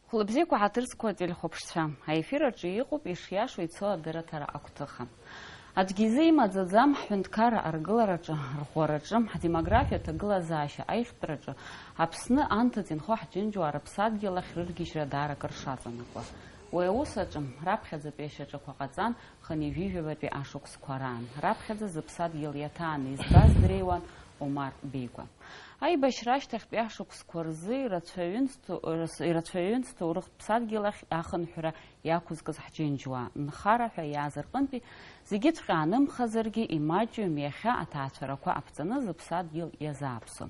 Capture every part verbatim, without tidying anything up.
Хәлыбзиақәа, ҳаҭыр зқәу ателехәаԥшцәа, аефир аҿы иҟоуп ишиашоу ицо адырраҭара агәҭыха. Аӡәгьы изы имаӡаӡам ҳҳәынҭқарра аргылараҿы, рӷәӷәараҿы, ҳдемографиа, аҭагылазаашьа аиӷьтәраҿы Аԥсны анҭыҵ инхо ҳџьынџьуаа рыԥсадгьыл ахь рыргьежьра даара акыр шаҵанакуа. Уи аус аҿы раԥхьаӡатәи ашьаҿақәа ҟаҵан, хынҩажәижәабатәи ашықәсқәа раан. Раԥхьаӡа зыԥсадгьыл иаҭааны избаз дреиуан Омар Беигәа. Аибашьра ашьҭахьтәи ашықәсқәа рзы ирацәаҩынсҭо-, ирацәаҩынсҭоу рыԥсадгьыл ахь ахынҳәра иақәызкыз ҳџьынџьуаа нхара ҳәа иааз рҟынтәи зегьыҵәҟьа анымхазаргьы, имаҷҩым иахьа аҭаацәарақәа аԥҵаны зыԥсадгьыл иазааԥсо.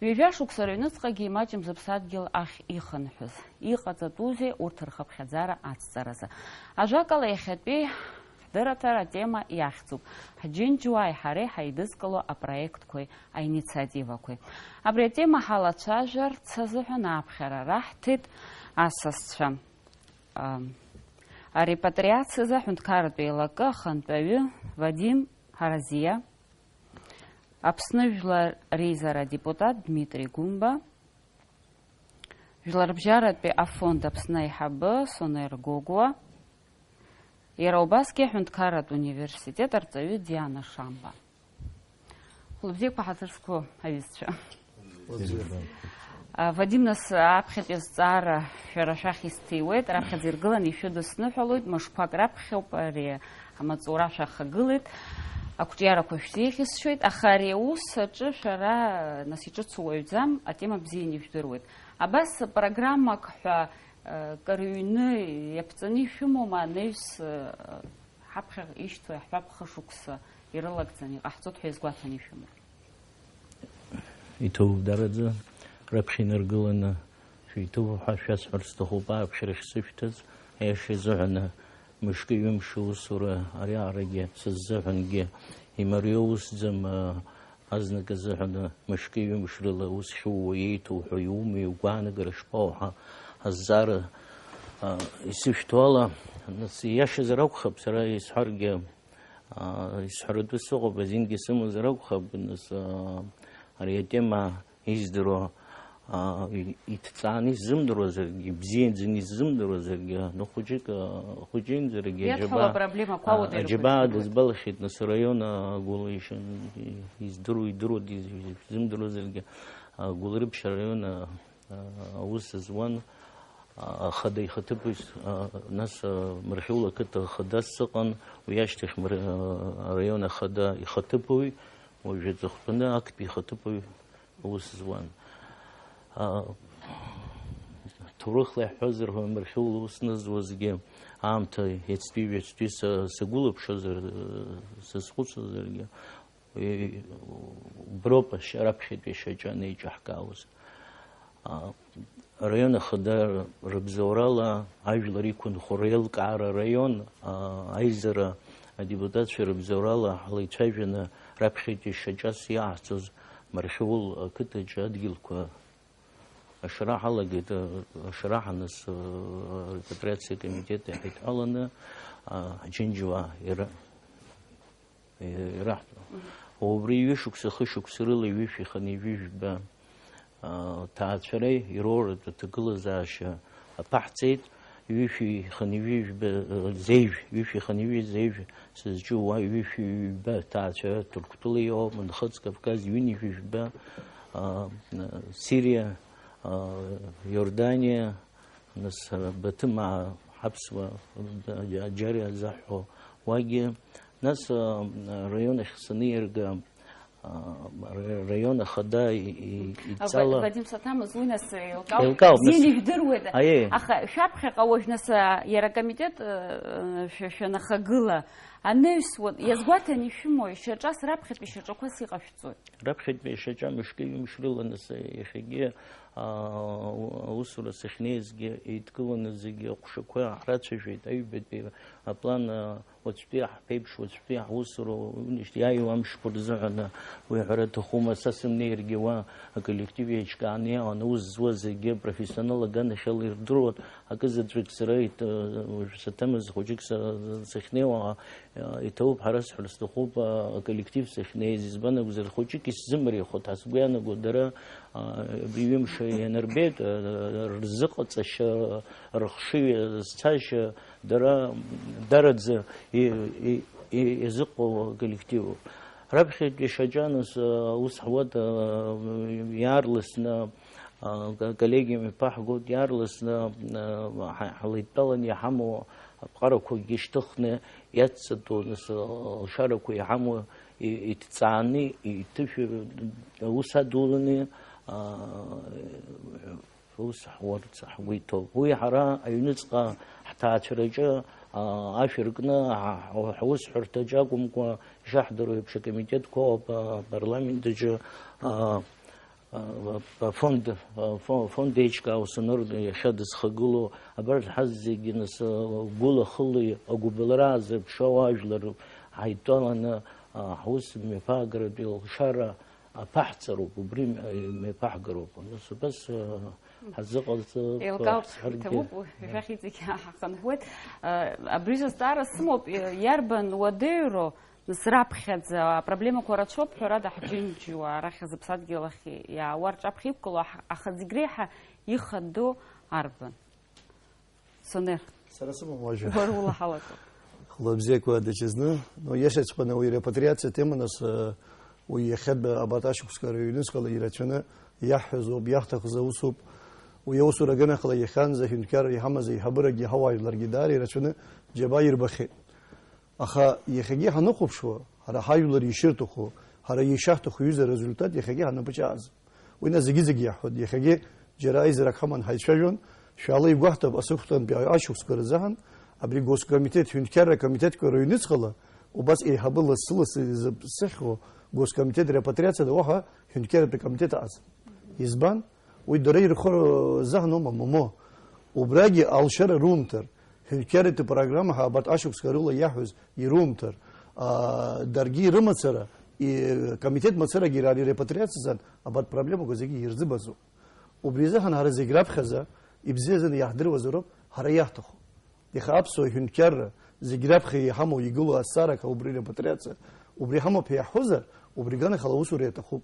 Ҩажәа шықәса рыҩныҵҟагьы имаҷым зыԥсадгьыл ахь ихынҳәыз. Иҟаҵатәузеи урҭ рхыԥхьаӡара ацҵаразы? Ажәакала, иахьатәи ҳдырраҭара атема иахьӡуп: ҳџьынџьуааи ҳареи ҳаидызкыло апроектқәеи аинициативақәеи. Абри атема ҳалацәажәарц азыҳәан аԥхьара раҳҭеит асасцәа. Ам, арепатриациазы аҳәынҭқарратә еилакы ахантәаҩы Вадим Ҳаразиа, Аԥсны Жәлар реизара адепутат Дмитри Гәымба, Жәларбжьаратәи афонд Аԥсны аиҳабы Сонер Гогәуа, иара убасгьы аҳәынҭқарратә университет арҵаҩы Диана Шамба. Хәлыбзиақәа, ҳаҭыр зқәу аҩызцәа. Хәлыбзиақәа. А, Вадим, нас аԥхьатәи азҵаара шәара шәахь исҭиуеит, раԥхьаӡа иргыланы ишәыдысныҳәалоит, мышқәак раԥхьоуп ари амаҵура шәахагылеит, ақәҿиарақәа шәзеиӷьасшьоит, аха ари аус аҿы шәара, нас, иҿыцу уаҩӡам, атема бзианы ижәдыруеит. Абас программак ҳәа, э, кыр ҩны иаԥҵаны ишәымоума, анаҩс, э, ҳаԥхьаҟа ишьҭоу иаҳҳәап, хышықәса ирылагӡаны иҟаҳҵоит ҳәа иазгәаҭаны ишәымоу? Иҭоуп, дараӡа, раԥхьа инаргыланы шәиҭоуп ҳәа шәасҳәар сҭахуп, ааԥхьарахь сышәҭаз, аиаша изыҳәаны, мышкы-ҩымш аусура ариааирагьы сыззыҳәангьы имариоу усӡам, азнык азыҳәаны мышкы-ҩымш рыла аус хьууа иеиҭоу ҳәа иумоу, иугәаанагара шԥоу ҳәа азҵаара, а, исышәҭо ала, нас, ииашазар акәхап, сара исҳәаргьы, а, исҳәаратәы сыҟоуп, азингьы сымазар акәхап, нас, а, ари атема издыруа, а, и-, иҭҵааны исзымдыруазаргьы, ибзиаӡаны исзымдыруазаргьы, ну, хәыҷык, а, хәыҷынӡаргьы иадҳәалоу аџьабаа, апроблемақәа а, ауадаҩрақәа аџьабаа ирықәгылоуп. Дызбалахьеит, нас, араион, а, агәыла ишан-, и-, издыруа, идыруа, диз-, изымдыруазаргьы, а, Гәылрыԥшь араион, а, а, аус зуан, а, ахада ихаҭыԥуаҩ, а, нас, а, Мархьула ақыҭа ахада сыҟан, уи ашьҭахь Мар-, а, араион ахада ихаҭыԥуаҩ, уажәы аҵыхәтәаны актәи ихаҭыԥуаҩ аус зуан. А, ҭоурыхла иаҳҳәозар ҳәа, Мархьула аус нызуазгьы, аамҭа иацтәи-ҩацтәи са-, сагәылаԥшозар, сазхәыцуазаргьы, уи уброуп ашьа-, раԥхьатәи ашьаҿа анеиҿаҳкаауаз. А, араион ахада рыбзоурала ажәлар иқәынхо реилкаара араион, а, аизара адепутатцәа рыбзоурала ҳлеицәажәаны раԥхьатәи шьаҿас иааҳҵоз Мархьуыл ақыҭаҿы адгьылқәа ашара ҳалагеит, а, ашара ҳаныс, а, арепатриациа акомитет иаҳаидҳәаланы, а, ҳџьынџьуаа ира-, ираҳҭо. Мгм. Убри ҩышықәса, хышықәса рыла ҩышәи хынҩажәи жәба, а, ҭаацәареи ироуратә аҭагылазаашьа аԥаҳҵеит. Ҩышәи хынҩажәи жәба, а, зеижә, ҩышәи хынҩажәи зеижә сызҿу уа ҩышәи ҩба ҭаацәара Ҭырқәтәыла иоуп, Нхыҵ Кавказ ҩынҩажәи жәба, а, Сириа, а, Иорданиа, нас, а, Баҭымаа ҳаԥсуа, а, џьари азаҳҳәо уагьы, нас, а, араион ахь саниарга, а, ра-, раион ахада и-, и-, А, идҵала Ва-, Вадим Саҭамыз, уи нас еилкаауп. Еилкаауп, нас. Бзианы ижәдыруеит. Аиеи. Аха шәаԥхьаҟа уажә нас, а, иара акомитет, а, шәа-, шәанахагыла, анаҩс, вот, иазгәаҭаны ишәымоу, шьаҿас раԥхьатәи шьаҿақәас иҟашәҵоит? Раԥхьатәи шьаҿа мышкы ҩымш рыла, нас, иахьагьы, а, аусура сахьнеизгьы еидкыланы зегьы аҟәшақәа ҳрацәажәеит, аҩбатәи аплан, а, уаҵәтәи ҳԥеиԥш, уаҵәтәи ҳусура, уи иааиуа амшқәа рзыҳәан, уи ҳәара аҭахума, са сымнеиргьы уа аколлектив еиҿкааны иҟан, аус зуаз зегьы профессионал аганахьала ирдыруан, акы заҵәык сара ит-, уажә саҭамыз хәыҷык са-, сахьнеиуа, Иҭабуп, ҳара сҳәар сҭахуп, аколлектив сахьнеиз, избан акәзар, хәыҷык исзымариахоит, ҳа сгәы иаанагоит, дара, а, абри ҩымш ианырбеит, а, рзыҟаҵашьа, рыхшыҩ зцашьа, дара, дараӡа и-, и-, и-, иазыҟоу аколлективуп. Раԥхьатәи шьаҿаназ, а, ус ҳуада, а, иаарласны, а, ка-, коллегиум иԥаҳгоит, иаарласны, а, ҳа-, ҳлеидтәалан иҳамоу аԥҟарақәагьы шьҭыхны иацҵатәу, нас, а, лшарақәа иҳамоу и-, иҭҵааны, иҭышәыр-, аус адуланы, а, ус ҳуарц-, ҳгәы иҭоуп. Уи ҳара аҩныҵҟа ҳҭаацәараҿы, а, ашә ркны, ҳа-, ҳа-, ҳусҳәарҭаҿы акәымкәа, ишаҳдыруа еиԥш, акомитетқәа ыҟоуп, а, апарламент аҿы, а, а, афонд, а, фо-, фонд еиҿкаау Сонор иахьа дызхагылоу, абарҭ ҳазегьы нас, а, гәыла-хыла агәыбылра аазырԥшуа ажәлар ҳаидтәаланы, а, ҳус мҩаԥаагаратәи алшара аԥаҳҵароуп, убри мҩаԥаҳгароуп. Нас убас, а, ҳазыҟалҵо еилкаауп, ҳәа сҳәаргьы. Иҭабуп, шәахь иҵегь ҳахынҳәуеит. А, абри зызҵаара сымоуп, иарбан уадаҩроу, нас раԥхьаӡа апроблемақәа рацәоуп, ҳәарада, ҳџьынџьуаа арахь зыԥсадгьыл ахь иаауа рҿаԥхьа иқәгылоу, аха зегь реиҳа ихадоу арбан? Сонер. Сара сымам уажәы. Уара улаҳалатәуп. Хәла бзиақәа даҽазны, но иашаҵәҟьаны уи репатриациа тема нас, э, уи иахьатәи абарҭ ашықәсқәа рыҩнуҵҟала ирацәаны иаҳҳәаз ауп, иаҳҭахыз аусуп. Уи аусура аганахьала иахьанӡа аҳәынҭқарра иҳамаз аиҳабырагьы ҳауаажәларгьы даара ирацәаны џьабаа ирбахьеит. Аха иахьагьы ҳанахәаԥшуа, ҳара ҳажәлар ишырҭаху, ҳара ишаҳҭаху ҩыза арезультат иахьагьы ҳнапы ҿааӡам. Уи нас зегьы-зегьы иаҳҳәоит. Иахьагьы џьара аизарак ҳаман ҳаицәажәон, шәаала игәаҳҭап, аҵыхәтәантәи ашықәсқәа рзыҳәан абри Госкомитет, ҳәынҭқарра акомитетқәа рыҩныҵҟала убас еиҳабы лассы-лассы изыԥсахьоу Госкомитет репатриациада уаҳа ҳәынҭқарратә акомитет ыҟаӡам. Избан? Уи дара ирхо рзыҳәан аума, момо. Убрагьы алшара румҭар, ҳәынҭқарратә программа ҳәа абарҭ ашықәсқәа рыла иаҳәоз ирумҭар, аа, даргьы ирымацара, и-, комитет мацарагьы иара ари репатриациазан абарҭ проблемақәа зегьы ирзыбаӡом. Убри азыҳәан ҳара зегь раԥхьаӡа ибзиаӡаны иаҳдыруазароуп ҳара иаҳҭаху. Иаха аԥсуа ҳәынҭқарра зегь раԥхьа иҳамоу игылоу азҵаарақәа убри репатриациа, убри ҳамоуп ҳәа иаҳҳәозар, убри аганахьала аусура иаҭахуп.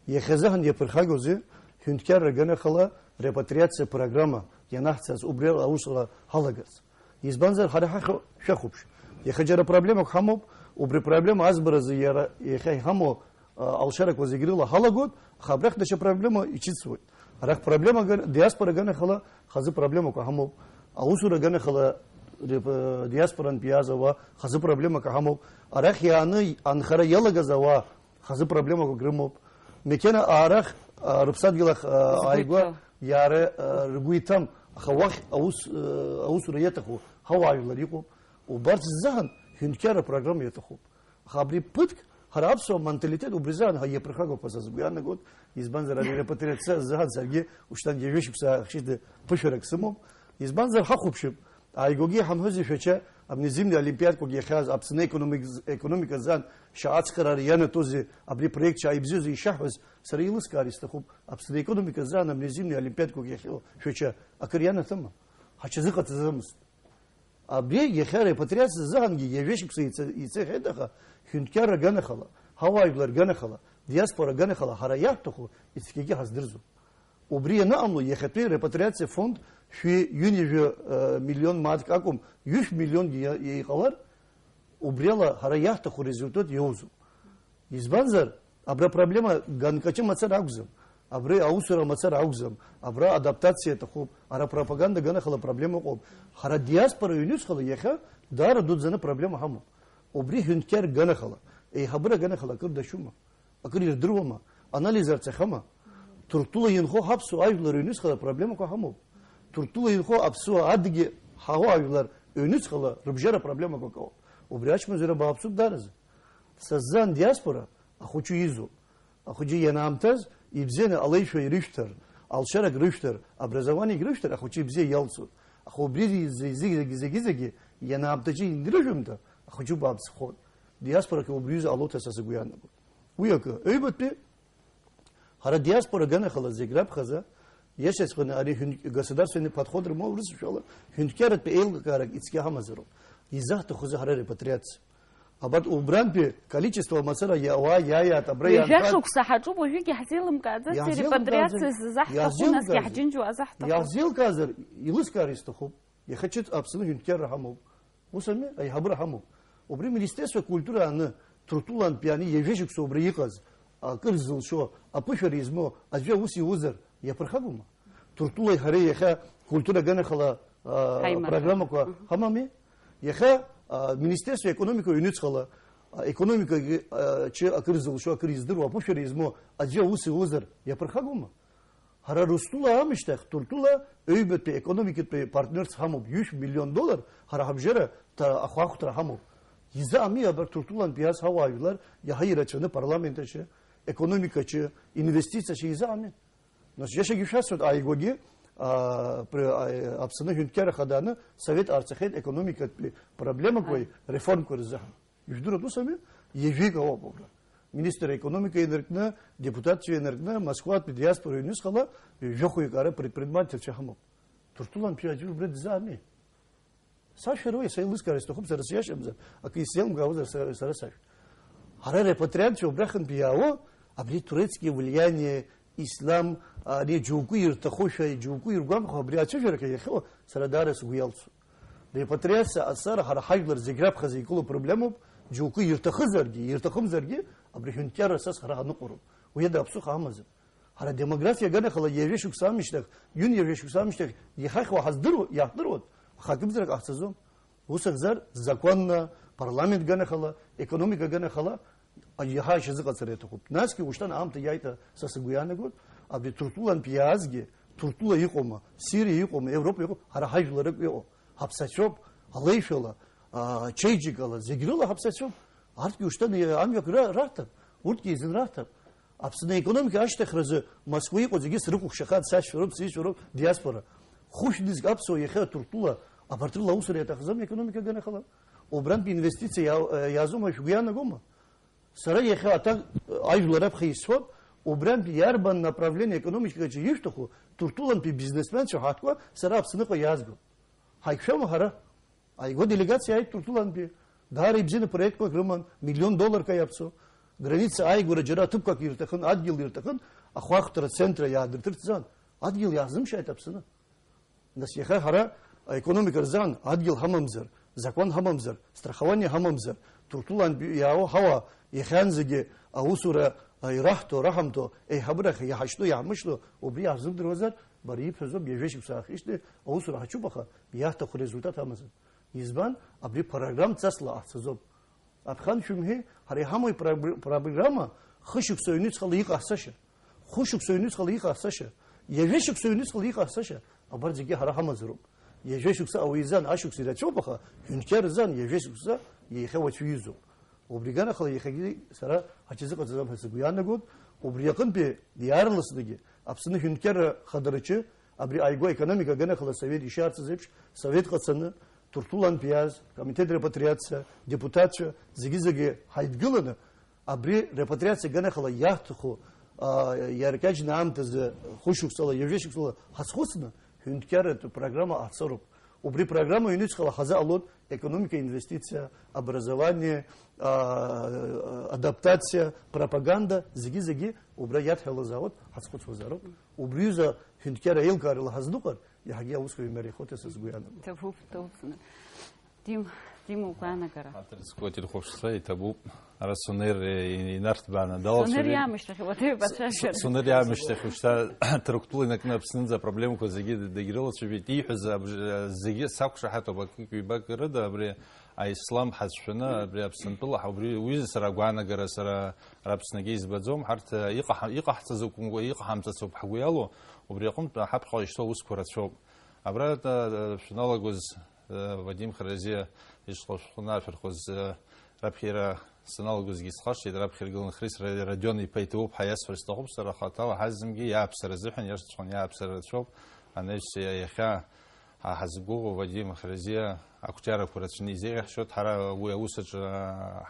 Иахьазыҳәан иаԥырхагоузеи ҳәынҭқарра аганахьала репатриациа программа ианаҳҵаз убри ала аусура ҳалагарц? Избанзар, ҳара ҳахь шәахәаԥш. Иахьа џьара проблемак ҳамоуп, убри проблема азбаразы иара иахьа иҳамоу, а, алшарақәа зегь рыла ҳалагоит, аха абрахь даҽа проблема иҿыцуеит. Арахь проблема ган-, диаспора аганахьала хазы проблемақәа ҳамоуп. Аусура аганахьала реп-, диаспорантә иааз ауаа хазы проблемақәа ҳамоуп. Арахь иааны анхара иалагаз ауаа хазы проблемақәак рымоуп. Макьана арахь, а, рыԥсадгьыл ахь, а, Згәы ааигәа иҭоу. Иаара, а, ргәы иҭам, аха уахь аус, а, аусура иаҭаху ҳауаажәлар иҟоуп. Убарҭ рзыҳәан ҳәынҭқарра программа иаҭахуп. Аха абри ԥыҭк ҳара аԥсуа менталитет убри азыҳәан ҳа иаԥырхагоуп ҳәа са сгәы иаанагоит. Избанзар, ари репатриациа азыҳәан саргьы ушьҭангьы ҩышықәса ахшьыда ԥышәарак сымоуп. Избанзар, ҳахәаԥшып, ааигәагьы иҳамҳәозеи Шәача, абни зимни олимпиадқәак иахьааз Аԥсны аекономик-, економика азыҳәан шьаҟа ацхыраара ианаҭозеи, абри апроект шьаҟа ибзиоузеи ишаҳҳәаз, сара еилыскаар исҭахуп, Аԥсны аекономика азыҳәан абни зимни олимпиадқәак иахьоу Шәача акыр ианаҭома? Ҳаҽазыҟаҵаӡамызт. Абри иахьа арепатриациа азыҳәангьы ҩажәа шықәса ица-, ицахьеит, аха ҳәынҭқарра аганахьала, ҳауаажәлар рганахьала, диаспора аганахьала ҳара иаҳҭаху ицқьагьы ҳаздырӡом. Убри ианыҟамло, иахьатәи репатриациа фонд шәи ҩынҩажәа, э, миллион мааҭк акәым, ҩышә миллионгьы иа-, иҟалар, убриала ҳара иаҳҭаху результат иоузу. Избанзар, абра проблема ганкаҷы мацара акәӡам, абри аусура мацара акәӡам, абра адаптациа аҭахуп, ара пропаганда ганахьала проблема ыҟоуп. Ҳара диаспора ҩнуҵҟала иахьа даара дуӡӡаны проблема ҳамоуп. Убри ҳәынҭқар ганахьала, еиҳабыра ганахьала акыр дашьума? Акыр ирдыруама? Анализ арҵахьоума? Ҭырқәтәыла инхо ҳаԥсуа ажәлар ҩнуҵҟала проблемақәа ҳамоуп. Ҭырқәтәыла инхо аԥсуа адгьы ҳаӷоу ажәлар ҩнуҵҟала рыбжьара проблемақәак ыҟоуп. Убри ачмазара бааԥсуп дараӡа. Са сзын диаспора ахәыҷы изоуп. Ахәыҷы ианаамҭаз, ибзианы алеишәа ирышәҭар, алшарак рышәҭар, образованиак рышәҭар, ахәыҷы ибзиа иалҵуан. Аха убри зегьы-зегьы, зегьы-зегьы ианаамҭаҿы инрыжәымҭа, ахәыҷы бааԥсхон. Диаспорак убри аҩыза ҟалоит ҳәа са сгәы иаанагоит. Уи акы. Ҩбатәи, ҳара диаспора аганахьала зегь раԥхьаӡа, иашаҵәҟьаны ари ҳәынҭ-, государственный подход рымоу рысушәала, ҳәынҭқарратә еилкаарак ицқьа ҳамазароуп. Изаҳҭахузеи ҳара репатриациа? Абарҭ убрантәи количество мацара иауа иааиаат, абра ҩажәа иаанхаз шықәса ҳаҿуп, уажәыгьы ҳзеилымкааӡаци, иаҳзеилымкаазар, репатриациа ззаҳҭаху, насгьы иаҳзеилымкаазар, ҳџьынџьуа азаҳҭаху. Иаҳзеилкаазар, илыскаар исҭахуп. Иахьа ҿыц Аԥсны ҳәынҭқарра ҳамоуп. Ус ами, аиҳабыра ҳамоуп. Убри Министерство культура аны, Ҭырқәтәылантәи ани ҩажәа шықәса убра иҟаз, акыр зылшо, аԥышәара измоу аӡәы аус иузар, иаԥырхагоума? Ҭырқәтәылеи ҳареи иахьа культура аганахьала, а, Ҳаимаҭәа. Программақәа Мгм. ҳамами? Иахьа, а, Министерство економикаҿы иҩныҵҟала, а, економикагьы, а, ҿы акыр зылшо, акыр издыруа, аԥышәара измоу аӡәы аус иузар, иаԥырхагоума? Ҳара Урыстәыла аамышьҭахь, Ҭырқәтәыла ҩбатәи економикатәи партнерс ҳамоуп, ҩышә миллион доллар ҳара ҳабжьара ҭа-, ахәаахәҭра ҳамоуп. Изы ами абарҭ Ҭырқәтәылантәи иааз ҳауаажәлар иаҳа ирацәаны апарламент аҿы, економика аҿы, инвестициа аҿы изы ами. Нас џьашьагьы шәасҳәоит, ааигәагьы, а, пр-, а, Аԥсны Ҳәынҭқарра Ахада аны совет ҟарҵахьеит економикатәи проблемақәеи Ааи. Реформқәеи рзыҳәан. Ижәдыруеит, ус ами? Ҩажәик ауп убра. Министр аекономика инаркны, депутатцәа инаркны, Москватәи диаспора ҩнуҵҟала, жәохәҩык ара предпринимательцәа ҳамоуп. Ҭырқәтәылантәи аӡәы убра дызаами? Сашәароуи, са еилыскаар сҭахуп, сара сиашамзар, акы исзеилымкаауазар, сара, сара сашәа. Ҳара репатриантцәа убрахьынтәи иаауа, абри турецкие влияние, ислам, ари џьоукы ирҭахушәа, џьоукы иргәамхо, абри ацәажәарақәа иахьыҟоу, сара даара сгәы иалсуп. Репатриациа аҵара ҳара ҳажәлар зегь раԥхьаӡа иқәлоу проблемоуп, џьоукы ирҭахызаргьы, ирҭахымзаргьы, абри ҳәынҭқарра асас ҳара ҳаныҟәароуп. Уи ада аԥсыха амаӡам. Ҳара адемографиа аганахьала ҩажәа шықәса аамышьҭахь, ҩынҩажәа шықәса аамышьҭахь иҳахьуа ҳаздыруа, иаҳдыруан, аха акымзарак ҟаҳҵаӡом. Ус акәзар, законна, парламент ганахьала, економика ганахьала, иаҳа ишьазыҟаҵара иаҭахуп. Насгьы ушьҭан аамҭа иааит ҳәа са сыгәы иаанагоит, абри Ҭырқәтәылантә иаазгьы, Ҭырқәтәыла иҟоума, Сириа иҟоума, Европа иҟоуп, ҳара ҳажәлар ракәы иҟоуп. Ҳаԥсацәоуп, алеишәала, а, ачеиџьыкала, зегь рыла ҳаԥсацәоуп. Арҭгьы ушьҭан амҩақәа ра-, раҭап, урҭгьы изын раҭап. Аԥсны аекономика ашьҭыхразы Москва иҟоу зегьы срыкәыхшахаан, сашьцәа роуп, сҩызцәа роуп, диаспора. Хәышәнызқь аԥсуа иахьа Ҭырқәтәыла абарҭ рыла аусура иаҭахӡам аекономика аганахьала. Убрантә инвестициа иа-, иаазоума шәгәы иаанагома? Сара иахьа аҭак ажәлар раԥхьа исҳәот, убрантә иарбан направление аекономикаҿы ишәҭаху, Ҭырқәтәылантәи бизнесменцәа ҳаҭкуа сара Аԥсныҟа иаазгом. Ҳаиқәшәама ҳара? Ааигәа делегациа иааит Ҭырқәтәылантәи. Даара ибзианы проектқәак рыман, миллион долларқәа иаԥсоу. Граница ааигәара џьара аҭыԥқәак ирҭахын, адгьыл ирҭахын, ахәаахәҭра центра иаадырҭырҵәан, адгьыл иаҳзымшьааит Аԥсны. Нас иахьа ҳара аекономика рзыҳәан адгьыл ҳамамзар, закәан ҳамамзар, страхование ҳамамзар, Ҭырқәтәылантә иаауа ҳауаа иахьанӡагьы аусура ираҳҭо, раҳамҭо, еиҳабырахь иҳашьҭоу, иаҳмышьҭуа, убри иаҳзымдыруазар, бара ибҳәазоуп, ҩажәа шықәса аахижьҭеи аусура ҳаҿуп, аха иаҳҭаху результат амаӡам. Избан? Абри программҵасла ҟаҳҵаӡом. Аԥхьан шәымҳәеи, ҳара иҳамоу ипрогр-, программа хышықәса ҩнуҵҟала иҟаҳҵаша. Хәышықәса ҩнуҵҟала иҟаҳҵаша. Ҩажәа шықәса ҩнуҵҟала иҟаҳҵаша. Абарҭ зегьы ҳара ҳамазароуп. Ҩажәа шықәса ауаҩы изан ашықәс ирацәоуп, аха ҳәынҭқар изан ҩажәа шықәса иахьа уацәыҩызоуп. Убри аганахьала иахьагьы сара ҳаҽазыҟаҵаӡам ҳәа сыгәы иаанагоит. Убри аҟынтәи иаарласныгьы Аԥсны Ҳәынҭқарра Хадараҿы абри ааигәа аекономика аганахьала асовет ишиаарцаз еиԥш, совет ҟацаны, Ҭырқәтәылантә иааз, комитет репатриациа, депутатцәа, зегьы-зегьы ҳаидгыланы, абри репатриациа аганахьала иаҳҭаху, а, иаркьаҿны аамҭазы хәышықәсала, ҩажәа шықәсала ҳазхәыцны, ҳәынҭқарратә программа ҟаҳҵароуп. Убри программа ҩнуҵҟала ҳазыҟалоит, економика, инвестициа, образование, а, адаптациа, пропаганда, зегьы-зегьы убра иадҳәалазаауеит, ҳазхәыцуазароуп. Убри аҩыза ҳәынҭқарра аилкаарала ҳазныҟәар, иаҳагьы аусқәа имариахоит ҳәа сызгәы иаанагоит. Ҭабуп, ҭабуп, зны. Дим, Дим, угәаанагара. Ҳаҭыр зқәу ателехәаԥшцәа иҭабуп. Ара Сонер, э, инарҭбааны далацәажәеит. Сонер иаамышьҭахь, уадаҩ бацәажәар. С-, Сонер иаамышьҭахь, уажәшьҭа Ҭырқәтәыла инаркны Аԥснынӡа апроблемақәа зегьы дагьрылацәажәеит. Ииҳәаз абж-, зегьы сақәшаҳаҭуп, акык-ҩбак рыда, абри аислам ҳацәшәаны, абри Аԥсынтәыла ҳа-, убри уҩыза сара агәаанагара, сара Аԥснагьы избаӡом. Ҳарҭ, э, иҟаҳ-, иҟаҳҵаз акәымкәа, иҟаҳамҵац ауп ҳгәы иалоу, убри аҟынтә ҳаԥхьаҟа ишьҭоу аусқәа рацәоуп. Абра, э, шәаналагоз, Вадим Хразиа ишҟа шәҟәы анашәырхоз, раԥхьа иара саналагозгьы исхашҭит, раԥхьа иргылан Хрис Ра-, Родион-иԥа иҭабуп ҳәа иасҳәар сҭахуп, сара хаҭала ҳазымгьы иааԥсара азыҳәан, иашаҵәҟьаны иааԥсара рацәоуп, анаҩс иа-, иахьа ҳа-, ҳазгәыӷуа Вадим Хразиа ақәҿиарақәа рацәаны изеиӷьаҳшьоит, ҳара уи аус аҿы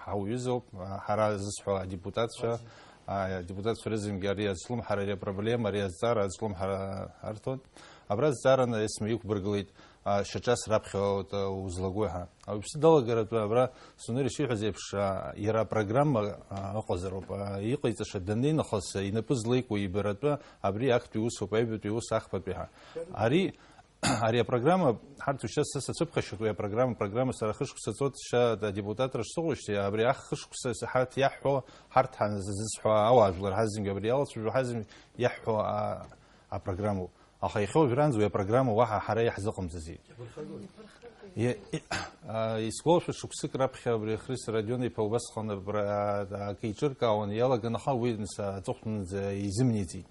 ҳауҩызоуп, ҳара зысҳәо адепутатцәа, адепутатцәа рызынгьы ари азҿлымҳара, ари апроблема, ари азҵаара азҿлымҳара арҭоит. Абра азҵаараны есма иқәбыргылеит. а, шьаҿас раԥхьа ута-, узлагои ҳәа. Ауаҩԥсы далагаратәы абра Сунер ишиҳәаз еиԥш, а, иара апрограмма, а, ыҟазароуп. А, иҟаиҵаша даннеи нахыс, а, инапы злеику ибаратәы абри актәи усуп, аҩбатәи ус, ахԥатәи ҳәа. Ари, ари апрограмма, ҳарҭ ушьҭа са сацәыԥхашьоит уи апрограмма, апрограмма сара хышықәса ҵуеит, шьа адепутатра шсыҟоушьҭеи, абри ахышықәса ҳарҭ иаҳҳәо, ҳарҭ ҳаназызҳәо ауаажәлар ҳазегьы, абри иалацәажәо ҳазегьы иаҳҳәо, а, апрограммоуп. Аха иахьа уажәраанӡа уи апрограмма уаҳа ҳара иаҳзыҟамҵази. Иа-, и-, а, исгәалашәоит, шықәсык раԥхьа абри Христ Родион-иԥа убасҟан абра, а, акы еиҿыркаауан, иалаган, аха уи, нас, аҵыхәтәанӡа изымнеиӡеит.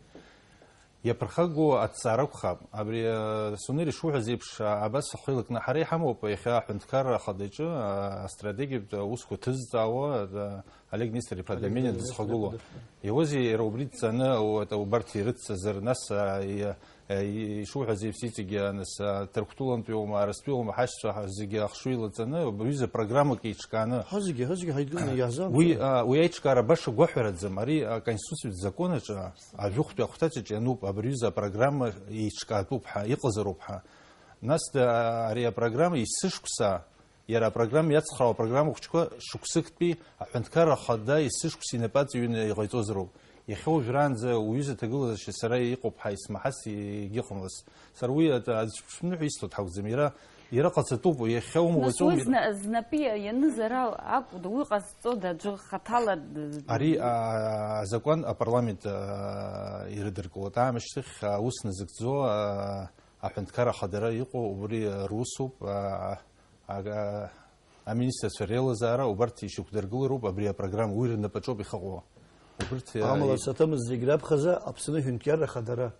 Иаԥырхагоу аҭҵаара акәхап. Абри, а, Сунер ишуҳәаз еиԥш, а, абас ахы еилакны ҳара иҳамоуп, иахьа аҳәынҭқарра ахадаҿы, а, астратегиатә усқәа ҭызҵаауа, а, Олег Нестор-иԥа Олег Доменин Нестор-иԥа дызхагылоу. Иауазеи иара убри дҵаны, у-, убарҭ ирыццазар, нас, а, и-, а, и-, ишуҳәаз еиԥш иҵегьы, а, нас, а, Ҭырқәтәылантәиума, Аразтәиума, ҳашьцәа ҳа-, зегьы ахшыҩ лаҵаны, убри аҩыза программак еиҿкааны. Ҳа зегьы, ҳа зегьы ҳаидгыланы иаҳзаамҵуеи? Уи, а, уи аиҿкаара баша гәаҳәараӡам. Ари, а, Конституциатә законаҿы, а, ажәохәтәи ахәҭаҵаҿ иануп, абри аҩыза апрограмма еиҿкаатәуп ҳәа, иҟазароуп ҳәа. Нас, да, ари апрограмма есышықәса Иара апрограмма иацхраауа апрограмма хәыҷқәа шықәсыктәи аҳәынҭқарра ахада есышықәса инапы аҵаҩны иҟаиҵозароуп. Иахьа уажәраанӡа уҩыза аҭагылазаашьа сара иҟоуп ҳәа исмаҳац егьыҟамызт. Сара уи ада-, аӡә ԥшьынҩажәа исҭоит ҳакәӡам. Иара, иара ҟаҵатәуп, иахьа ума Нас уаҵәы уи уми-, зна-, знапы иа-, ианыз ара акәда, уи ҟазҵода аӡәы хаҭала д-, Ари, а, азакәан апарламент, а, ирыдыркылоит. Аамышьҭахь, а, аус назыгӡо, а, аҳәынҭқарра ахадара иҟоу убри, а, русуп, а, Ага, аминистрцәа реилазаара убарҭ ишьақәдыргылароуп абри апрограмма, уи рнапаҿоуп ихаҟоу. Убарҭ, э, Амала, и- саҭамыз зегь раԥхьаӡа Аԥсны аҳәынҭқарра ахадара.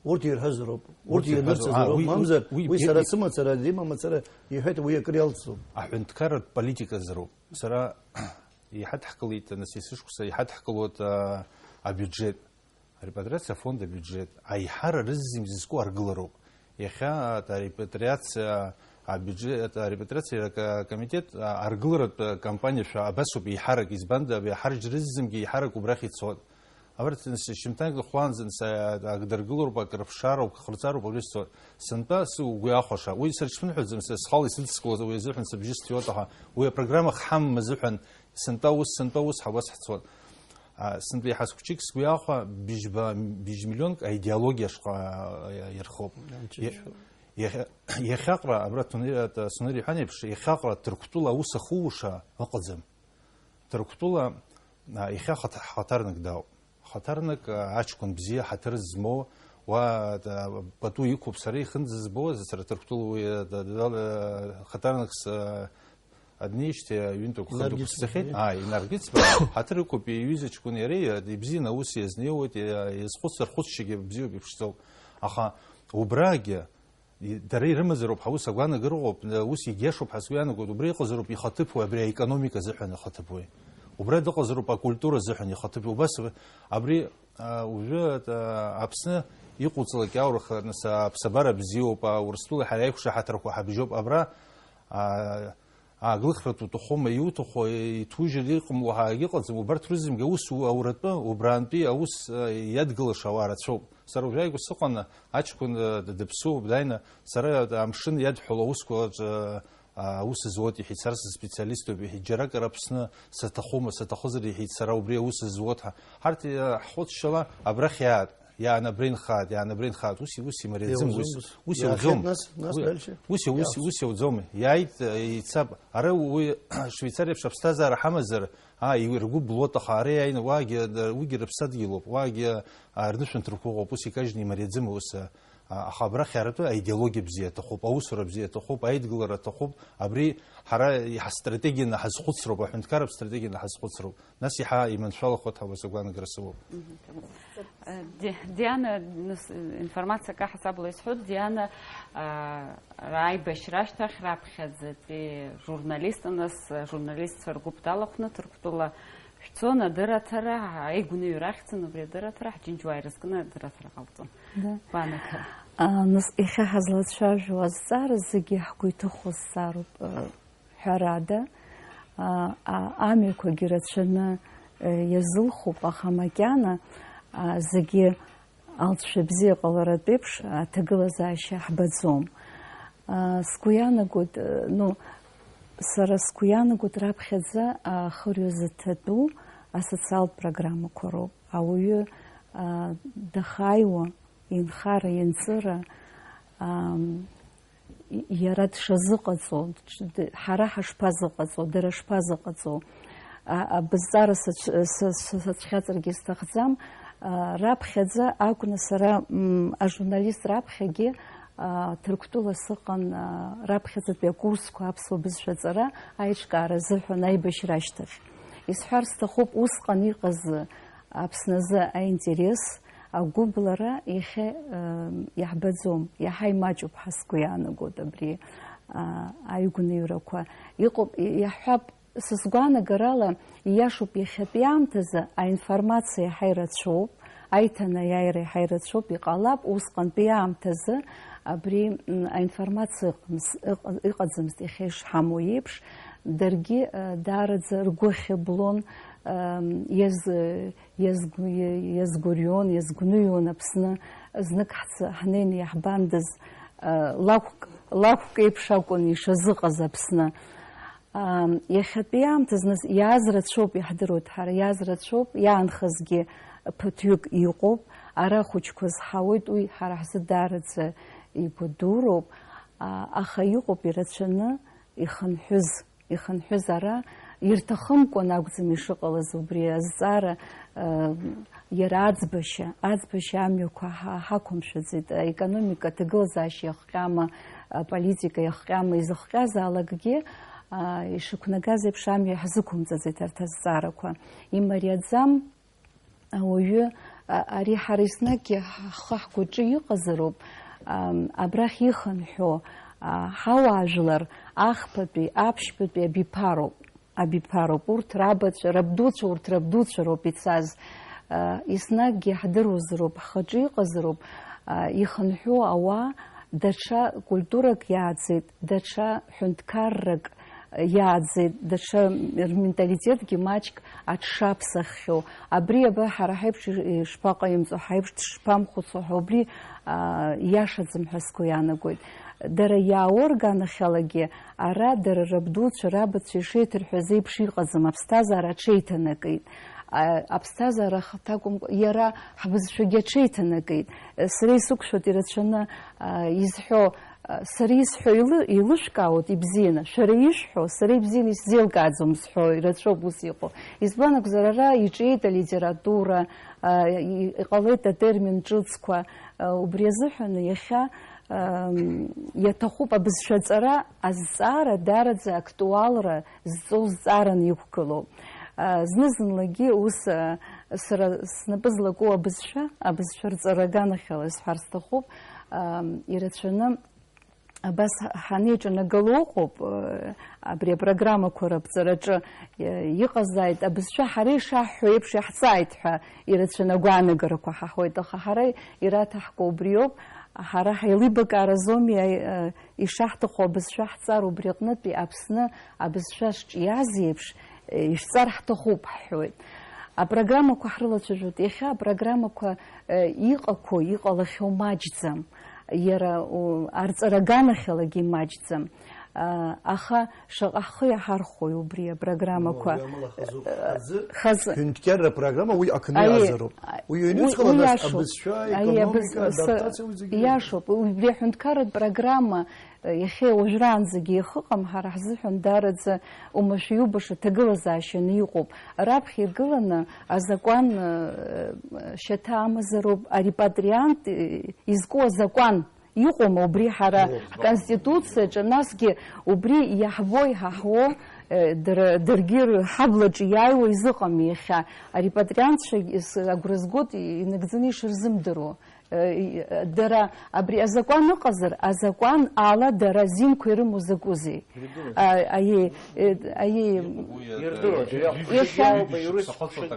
Урҭ ирҳәазароуп, урҭ Урҭ ирҳәазароуп. ирнырҵазароуп, А, уи, мамзар, уи, уи уи сара бе- сымацара, димамацара иҳәеит, уи акыр иалҵӡом. Аҳәынҭқарратә политиказароуп. Сара иҳадҳкылеит, нас, есышықәса иҳадҳкылоит, а, абиуџьет. Арепатриациа афонд абиуџьет аиҳара рызегьы зызку аргылароуп. Иахьа арепатриациа абиуџьет, арепатриациа ка-, комитет аргыларатә кампаниа шәа абасоуп еиҳарак, избанда, абри аҳарџь рызегьы еиҳарак убрахь ицоит. Абарҭ, нас, шьымҭанк хәлаанӡа, нас, ак дыргылароуп, ак рыԥшаароуп, ак ҟарҵароуп, абри сцоит. Сынтәа сгәы иахәаша, уи сырҽԥныҳәаӡам, са схала исыдыскылоз уи азыҳәан сыбжьы сҭиуеит, аха уи апрограмма хҳамам азыҳәан сынтәа ус, сынтәа ус ҳәа убас ҳцоит. А, сынтәа еиҳа схәыҷык сгәы иахәа быжьба, быжь миллионк аидеологиа ашҟа, а, ирхоуп. Иа-, иахьа-, иахьаҟра, абра Тунер-, а, Сунер иҳәан еиԥш, иахьаҟра Ҭырқәтәыла аус ахууша ыҟаӡам. Ҭырқәтәыла, а, иахьа хаҭ-, ҳхаҭарнак дауп. Хаҭарнак, а, аҷкәын бзиа, ҳаҭыр змоу, уа, а, пату иқәуп, сара ихынӡа збоз, сара Ҭырқәтәыла уи, а, да-, да-, а, хаҭарнак с-, а, Аднеижьҭеи аҩынтә агәхы Инаргиз дықәсҵахьеит. Ааи, инаргеит, сбара. Ҳаҭыр ықәуп, иҩыза ҷкәын иара, иа-, ибзианы аус иазнеиуеит, иа-, иазхәыцыр хәыцшьагьы бзиоуп, иԥшӡоуп. Аха убрагьы, и-, дара ирымазароуп, ҳаус агәаанагара ыҟоуп, н-, ус иагьиашоуп ҳәа сгәы иаанагоит, убра иҟазароуп ихаҭыԥуаҩ, абри аекономика азыҳәан ихаҭыԥуаҩ. Убра дыҟазароуп акультура азыҳәан ихаҭыԥуаҩ. Убас аб-, абри, а, уажәы, а, Аԥсны иҟоуҵалак иаурых, нас, аԥсабара бзиоуп, а, Урыстәыла ҳара аиқәшаҳаҭрақәа ҳабжьоуп. Абра, а, Ааглыхратә уҭахума, иуҭаху, иҭужьыр иҟамло ҳәа иҟаӡам, убарҭ рызегьы аус у-, ауратәы, убраантәи аус, э, иадгылаша ауаа рацәоуп. Сара уажәааигәа сыҟан, аҷкәын, э, д-, дыԥсуоуп, дааины, сара амшын иадҳәало аусқәа рҿы, э, аус зуоит, иҳәеит, сара сспециалиступ, иҳәеит, џьаракыр Аԥсны саҭахума, саҭахызар, иҳәеит, сара убри аус зуоит ҳәа. Ҳарҭ, э, ҳхәыцшьала абрахь иаат. Иаанабринхааит, иаанабринхааит, ус, ус имариаӡам, ус, иауӡом, ус. Ус иауӡом. Иаахьеит, нас, нас Ус, дальше? Ус, ус, Иаахьеит. Ус иауӡом. Иааит, э, ицап. Ара уи Швеицариа еиԥш аԥсҭазаара ҳамазар, аа, иу-, ргәы блуеит, аха ара иааины уаагьы, д-, уигьы рыԥсадгьылоуп, уаагьы, а, рнышәынҭрақәа ыҟоуп, ус икажьны имариаӡам, ус, а, а, аха абрахь аратәы аидеологиа бзиа аҭахуп, аусура бзиа аҭахуп, аидгылара аҭахуп, абри ҳара иҳастратегианы ҳазхәыцроуп, аҳәынҭқарратә стратегианы ҳазхәыцроуп. Нас иаҳа иманшәалахоит ҳәа уи сгәаанагара сымоуп. Мгм. Э, Ди-, Диана, нас, информациак аҳасабала исҳәоит, Диана, а, аибашьра ашьҭахь раԥхьаӡатәи журналист, нас, журналистцәа ргәыԥ далахәны Ҭырқәтәыла шәцон, адырраҭара, аигәныҩра ахьӡын убри адырраҭара, Ҳџьынџьуаа ирызкны адырраҭара ҟалҵон. Да. Гәаанагара. А, нас, иахьа ҳазлацәажәо азҵаара зегьы ҳгәы иҭыхо зҵаароуп, э, Ҳәарада, а, а, амҩақәагьы рацәаны, э, иазылхуп, аха макьана, а, зегьы алҵшәа бзиа ҟаларатә еиԥш аҭагылазаашьа ҳбаӡом. Сгәы иаанагоит, ну, сара сгәы иаанагоит, раԥхьаӡа ахырҩазыҭатәу асоциалтә программақәа роуп. Ауаҩы дахааиуа, инхара, инҵыра, иара дшазыҟаҵо, ҳара ҳашԥазыҟаҵо, дара шԥазыҟаҵо, абызҵара сацәхьаҵыргьы сҭахӡам. Раԥхьаӡа акәны сара ажурналист раԥхьагьы Ҭырқәтәыла сыҟан, раԥхьаӡатәи акурсқәа аԥсуа бызшәа аҵара аиҿкаара азыҳәан аибашьра ашьҭахь. Исҳәар сҭахуп усҟан иҟаз Аԥсны азы аинтерес, агәыблара иахьа иаҳбаӡом, иаҳа имаҷуп ҳәа сгәы иаанагоит абри аҩгәныҩрақәа. Иҟоуп, иаҳҳәап, сызгәаанагарала, ииашоуп, иахьатәи аамҭазы аинформациа иаҳа ирацәоуп, аиҭанеиааира иаҳа ирацәоуп, иҟалап, усҟантәи аамҭазы абри аинформациа ыҟамз-, ыҟ-, ыҟаӡамызт иахьа ишҳамоу еиԥш, даргьы даараӡа ргәы ахьыблон, иазгәырҩон, иазгәныҩуан Аԥсны, знык ҳцо, ҳнеины иаҳбандаз, лакәк, лакәк еиԥш акәын ишазыҟаз Аԥсны. Иахьатәи аамҭа зны иааз рацәоуп, иаҳдыруеит ҳара, иааз рацәоуп, иаанхазгьы ԥыҭҩык иҟоуп, ара ахәыҷқәа зҳауеит, уи ҳара ҳзы даараӡа игәадуроуп, аха иҟоуп ирацәаны ихынҳәыз, ихынҳәыз ара ирҭахымкәан акәӡам ишыҟалаз убри азҵаара, иара аӡбашьа, аӡбашьа амҩақәа ҳа-, ҳақәымшәаӡеит, аекономика, аҭагылазаашьа иахҟьама, аполитика иахҟьама, изыхҟьазаалакгьы, ишықәнагаз еиԥш амҩа иаҳзықәымҵаӡеит арҭ азҵаарақәа. Имариаӡам ауаҩы, ари ҳара еснагьгьы ҳхы ҳгәаҿы иҟазароуп, абрахь ихынҳәо, ҳауаажәлар ахԥатәи, аԥшьбатәи абиԥароуп. Абиԥароуп, урҭ рабацәа, рабдуцәа, урҭ рабдуцәа роуп ицаз. Еснагьгьы иаҳдыруазароуп, ҳхаҿы иҟазароуп, ихынҳәуа ауаа даҽа культурак иааӡеит, даҽа ҳәынҭқаррак иааӡеит, даҽа рменталитетгьы маҷк аҽшаԥсаххьоу. Абри аба ҳара ҳаиԥш ишԥаҟаимҵо, ҳаиԥш дшԥамхәыцуа ҳәа убри иашаӡам ҳәа сгәы иаанагоит. Дара иаауа рганахьалагьы ара дара рабдуцәа, рабацәа ишеиҭарҳәаз еиԥш иҟаӡам, аԥсҭазаара аҽеиҭанакит. Аԥсҭазаара ахаҭа акәымкәа, иара ҳбызшәагьы аҽеиҭанакит. Сара исықәшәоит ирацәаны изҳәо, сара исҳәо еилы-, еилышәкаауеит ибзианы, шәара ишәҳәо сара ибзианы исзеилкааӡом зҳәо ирацәоуп ус иҟоу. Избан акәзар, ара иҿиеит алитература, и-, иҟалеит атермин ҿыцқәа, убри азыҳәан иахьа иаҭахуп абызшәа аҵара, азҵаара даараӡа актуалра зҵоу зҵаараны иқәгылоу. Зны-зынлагьы ус, сара снапы злаку абызшәа, абызшәа рҵара аганахьала исҳәар сҭахуп, ирацәаны абас ҳанеиҿанагало ыҟоуп, абри апрограммақәа раԥҵараҿы иҟазааит, абызшәа ҳара ишаҳҳәо еиԥш иаҳҵааит ҳәа ирацәаны агәаанагарақәа ҳаҳуеит, аха ҳара ираҭаҳкуа убриоуп, ҳара ҳаилибакааразоми, ишаҳҭаху абызшәа ҳҵар, убри аҟнытәи Аԥсны абызшәа шҿиаз еиԥш, ишҵар ҳҭахуп ҳҳәоит. Апрограммақәа ҳрылацәажәоит. Иахьа апрограммақәа, иҟақәоу, иҟалахьоу маҷӡам. Иара, у, арҵара аганахьалагьы имаҷӡам. Аха шаҟа ҳхы иаҳархәои убри апрограммақәа? Уи амала хазуп. Хазы. Хазы. Ҳәынҭқарра апрограмма уи аҟны Аиеи, иазароуп. Уи аҩныҵҟалан Уи нас иашоуп. Абызшәа, Аиеи, економика, абыз-, с-, адаптациа, уи зегьы иашоуп. Убри аҳәынҭқарратә программа, э, иахьа уажәраанӡагьы ихыҟам, ҳара ҳзыҳәан даараӡа умашәа иубаша ҭагылазаашьаны иҟоуп. Раԥхьа игыланы азакәан, э, шьаҭа амазароуп, арепатриант, э, изку азакәан. Иҟоума убри ҳара Иҟоуп, ҳконституциаҿы, насгьы убри иаҳбо, иҳаҳуо, э, дара, даргьы рҳаблаҿы иааиуа изыҟами иахьа? Арепатриантцәа с-, агәра згоит инагӡаны ишырзымдыруа. Э, и-, дара абри азакәан ыҟазар, азакәан ала дара азинқәа ирымоу закәызеи? Ирдыруеит. А, аиеи, э, аиеи. Ирдыруеит, Иахьа- иахьа-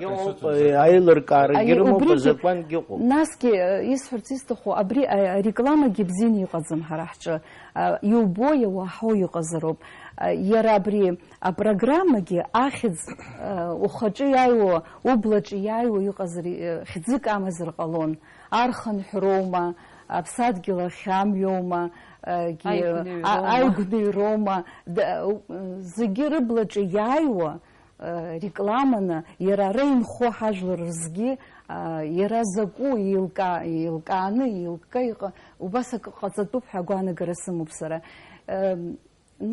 Иахьа- Аилыркаарагьы Аиеи, рымоуп, убригьы- азакәангьы ыҟоуп. Насгьы, э, исҳәарц исҭаху, абри, э, арекламагьы бзианы иҟаӡам ҳара ҳҿы. Э, иубо, иауаҳау иҟазароуп. Э, иара абри апрограммагьы ахьӡ, э, ухаҿы иааиуа, ублаҿы иааиуа иҟазар, э, хьӡык амазар ҟалон. Архынҳәроума, аԥсадгьыл ахь амҩоума, егьи, Аигәныҩроума. а-, аигәныҩроума, д-, зегьы рыблаҿы иааиуа, э, рекламаны, иара ара инхо ҳажәлар рзгьы, а, иара закәу еилка-, еилкааны, еилкка иҟа-, убас акы ҟаҵатәуп ҳәа агәаанагара сымоуп сара. Эм,